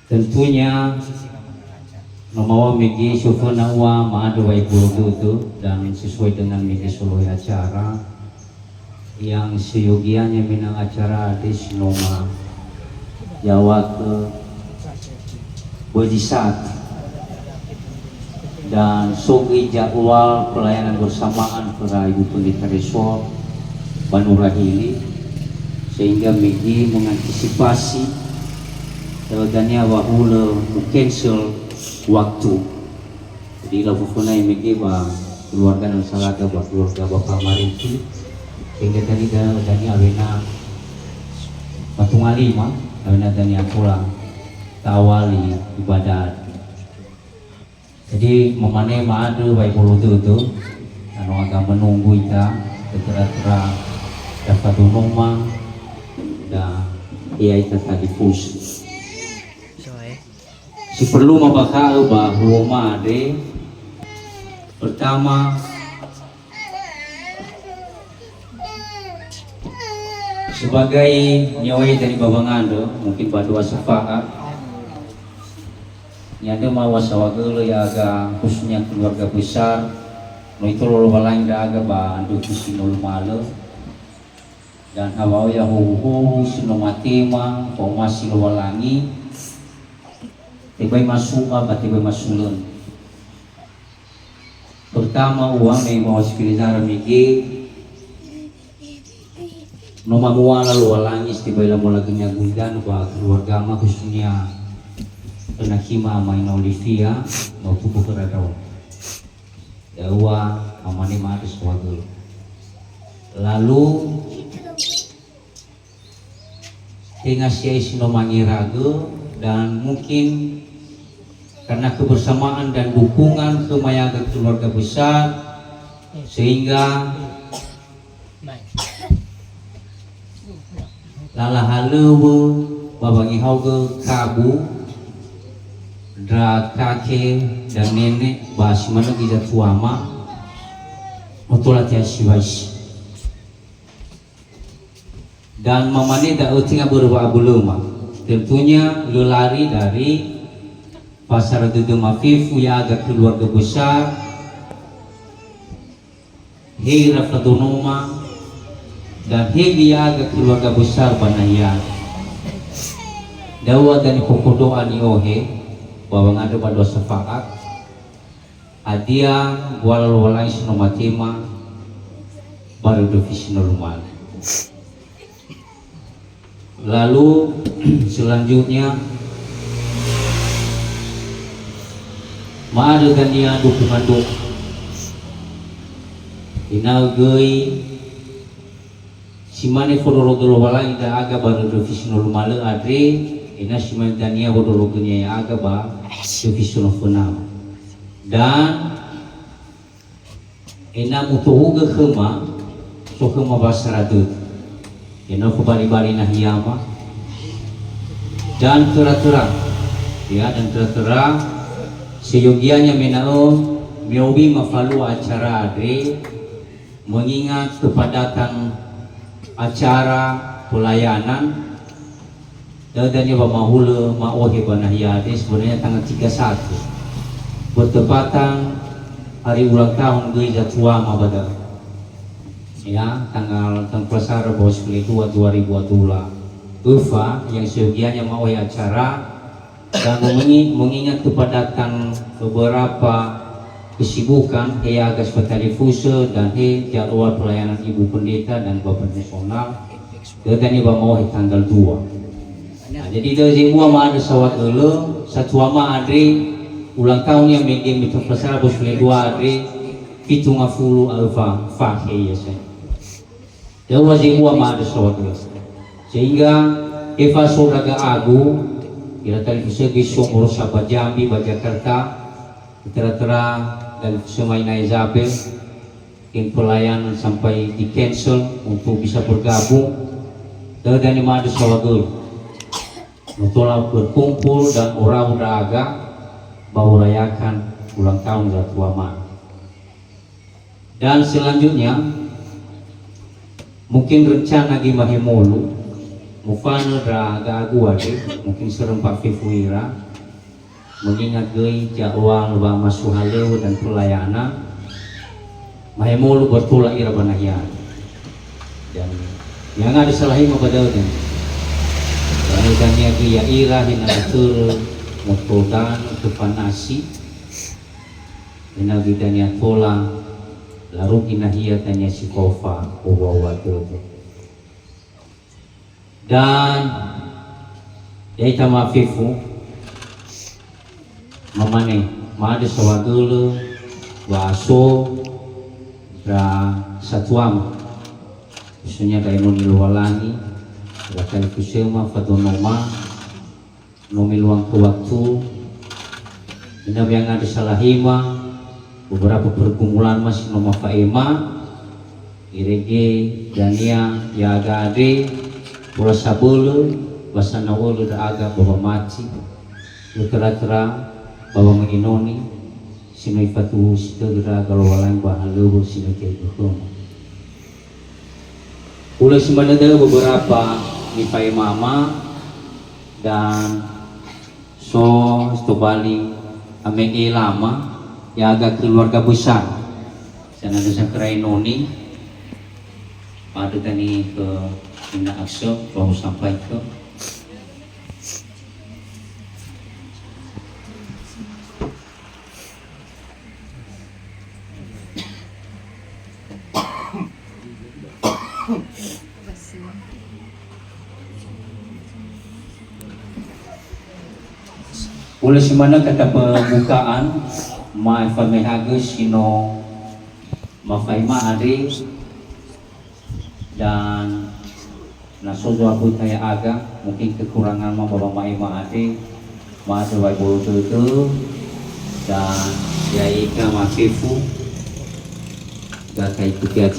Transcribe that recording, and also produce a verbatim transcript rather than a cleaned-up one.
Tentunya no maŵa'ö mege soföna ua ma'andrö wa'ebolo dödö dan sesuai dengan mege solohe acara. Yang seyogianya menang acara ade si no ma yawakö bözi saat dan so göi jadwal pelayanan bersamaan khöra Ibu Pendeta Resor Banu Rahili, sehingga mege mengantisipasi, eh, dania wa hulö mu-cancel waktu. Jadi, lau fofona mege ba keluarga na salaga ba keluarga Bapak Mariki. Sehingga tadi da-, dania awena matunga lima, awena dania tola ta'awali ibadah. Jadi, mamane ma'andrö wa'ebolo dödö, ano aga menunggu ita, töra-töra dafa donoma, da ya ita talifus. Si perlu mabakha'ö ba huoma andre, pertama, sebagai ni'ohe dari ba wangandrö, mungkin ba doa syafaat, ni'andrö ma wa saohagölö ya'aga khususnya keluarga besar, no itolo Lowalangi ndra'aga ba ndröfi si no lumalö. Dan hawa'oya howu-howu si no matema fa'omasi Lowalangi, tebai masu'a ba tebai masulön. Pertama, ua me mawasifilizara mege, no mamuala Lowalangi si tebai lamolagönia gulidanö ba keluargama, khususnya önakhima ama ina Olivia, no tubuh kerarau. Ya'ua mamane ma'andrö saohagölö. Lalu, tenga si'ai si no mangeragö, dan mungkin karena kebersamaan dan dukungan khöma ya'aga keluarga besar, sehingga lala halöŵö ba wangehaogö kabu ndra kake dan nene ba si manö göi zatuama, no tola te'asiwaisi. Dan mamane da'ö tenga börö wa'abölöma. Tentunya lö lari dari pasara dödöma fefu ya'aga keluarga besar, he ira fadonoma, dan he göi ya'aga keluarga besar ba nahia. Da'ö dania foko doa ni'ohe, ba wangandrö ba doa syafaat. Hadia mbuala Lowalangi si no matema barö ndröfi si no lumalö. Lalu, selanjutnya, ma'andrö dania dukungan doa. Ena'ö göi si mane fondrorogö Lowalangi ndra'aga ba ndröfi si no lumalö andre, ena'ö si mane dania fondrorogönia ya'aga ba ndröfi si no fönama. Dan ena'ö mutohugö khöma, so khöma wasara dödö. Ena'ö fabali-bali nahiama. Dan töra-töra, ya, dan töra-töra, seyogianya mena'ö me owi mafalua acara andre, mengingat kepadatan acara pelayanan, da'ö dania wa mahulö ma'ohe ba nahia andre, sebenarnya tanggal tiga satu. Bertepatan hari ulang tahun göi zatuama ba da'ö. Ya, tanggal, tanggal dua puluh satu Februari dua ribu dua puluh dua. Öfa, yang seyogianya ma'ohe acara, dan mengi-, mengingat kepadatan beberapa kesibukan, he ya'aga si fatalifusö dan he jadwal pelayanan Ibu Pendeta dan Bapak Personal, da'ö dania wa ma'ohe tanggal dua. Nah, jadi da'ö zebua ma'andrö saohagölö, zatuama andre, ulang tahunnia mege me tanggal dua puluh satu Februari dua ribu dua puluh dua andre, fitu ngafulu a öfa fakhe ia sa. Ya'ua zebua ma'andrö saohagölö. Sehingga efa so ndra'aga agu, ira talifusögu si so morosa ba Jambi, ba Jakarta, töra-töra talifusö ma ina Ezabel, yang pelayanan sampai di-cancel untuk bisa bergabung, da'ö dania ma'andrö saohagölö. No tola berkumpul dan orau ndra'aga ba urayakan ulang tahun zatuama. Dan selanjutnya, mungkin rencana göi mahemolu, Mofanö ndra gagu andre, mungkin serempak fefu ira. Mengingat göi jadwal wa'amasu halöŵö dan pelayana, mahemolu bertolak ira ba nahia. Dan ya'ia nga'ada salahima ba da'ö. Dan dania göi ya'ira hina latörö moto dan ke fanasi. Ena'ö göi dania tola larugi nahia dania si khofa owa-owa dödö. Dan ya'ita mafefu mamane, ma'andrö saohagölö wa'aso ndra satuama. Khususnya ndra enoni Lowalangi, ndra talifusöma, fadonoma, no meluangkan waktu. Ena'ö ya'ia nga'ada salahima, beberapa pergumulan ma si no mafa'ema, irege dania ya'aga andre, tola sabölö, ba sanau ölö ndra'aga ba wamati, lö töra-töra ba wamö'enoni, si no ifatuhusi tödö ndra'aga Lowalangi ba halöŵö si no itehegö khöma. Hulö si manö da'ö beberapa nifa'emama, dan so tobali ame'e lama, ya'aga keluarga besar. Sanana sakra enoni, pada tani ke ina akso, mau sampai ke. Hulö si manö kata pembukaan, ma famehagö si no mafa'ema andre, dan na so zo'aböta ya'aga, mungkin kekurangan ma ba wama'ema andre, ma'andrö wa'ebolo dödö, dan ya'ita mafefu, dan ka ikuti aja.